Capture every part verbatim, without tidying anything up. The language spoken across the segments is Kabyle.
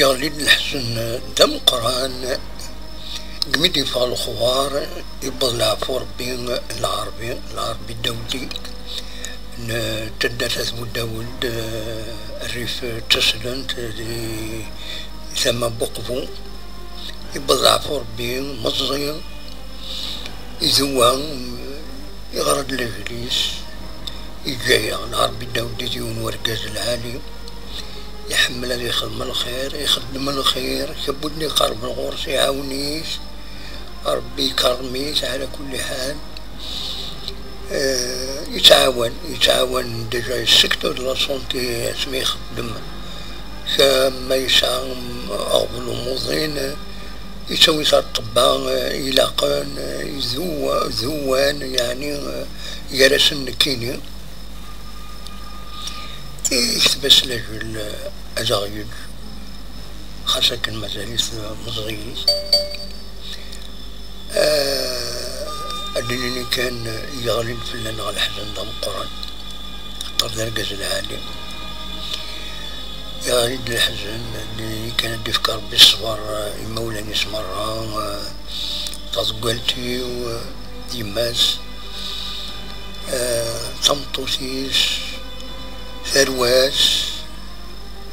Yeɣli-d leḥzen d ameqqran, deg mi d-yeffeɣ lexbar, yewweḍ leɛfu Rebbi, Lɛerbi, Lɛerbi Dawdi, n taddart At Budawed, eh, rrif d taslent di tama n Buqbu. Yewweḍ leɛfu Rebbi, meẓẓi, iduwa, yeɣra-d lejlis, yeǧǧa-yaɣ. Lɛerbi Dawdi d yiwen wergaz lɛali, iḥemmel ad ixdem lxir, ixeddem lxir, kra n win iqerben ɣur-s iɛawen-it, Ṛebbi ikerrem-it ɛla kulli ḥal. Eh, yettɛawan, yettɛawan déjà secteur de la santé asmi ixeddem, kra ma yesɛa aɣbel umuḍin, yettawi-t ar ṭṭebba, eh, ilaqen, eh, iduwa-, duwan, yeɛni, eh, gar-asen nekkini. Yekteb-as lajel, eh, ad aɣ-yeǧǧ, xas akken mazal-it, eh, meẓẓiyit. Eh, ad d-nini kan, eh, yeɣli-d fell-aneɣ leḥzen d ameqqran, xaṭer d argaz lɛali. Yeɣli-d leḥzen, ad d-nini kan ad d-ifk Ṛebbi ṣṣber, eh, imawlan-is merra, eh, taḍeggalt-iw, eh, yemma-s, eh, tameṭṭut-is, tarwa-s,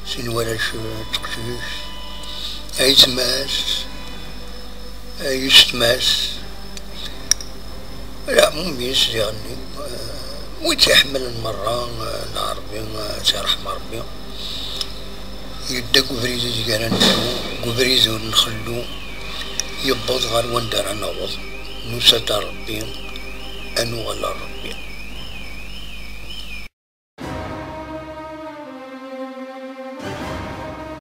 sin warrac, eh, d teqcict, ayetma-s, eh, yessetma-s, leɛmum-is diɣenni, eh, wid tt-iḥemmlen merra, eh, Lɛerbi, eh, ad tt-iṛḥem Ṛebbi. Yedda deg ubrid ideg ara neddu, deg ubrid ur nxellu, yewweḍ ɣer wanda ara naweḍ. Nusa-d ar Ṛebbi, ad nuɣal ar Ṛebbi.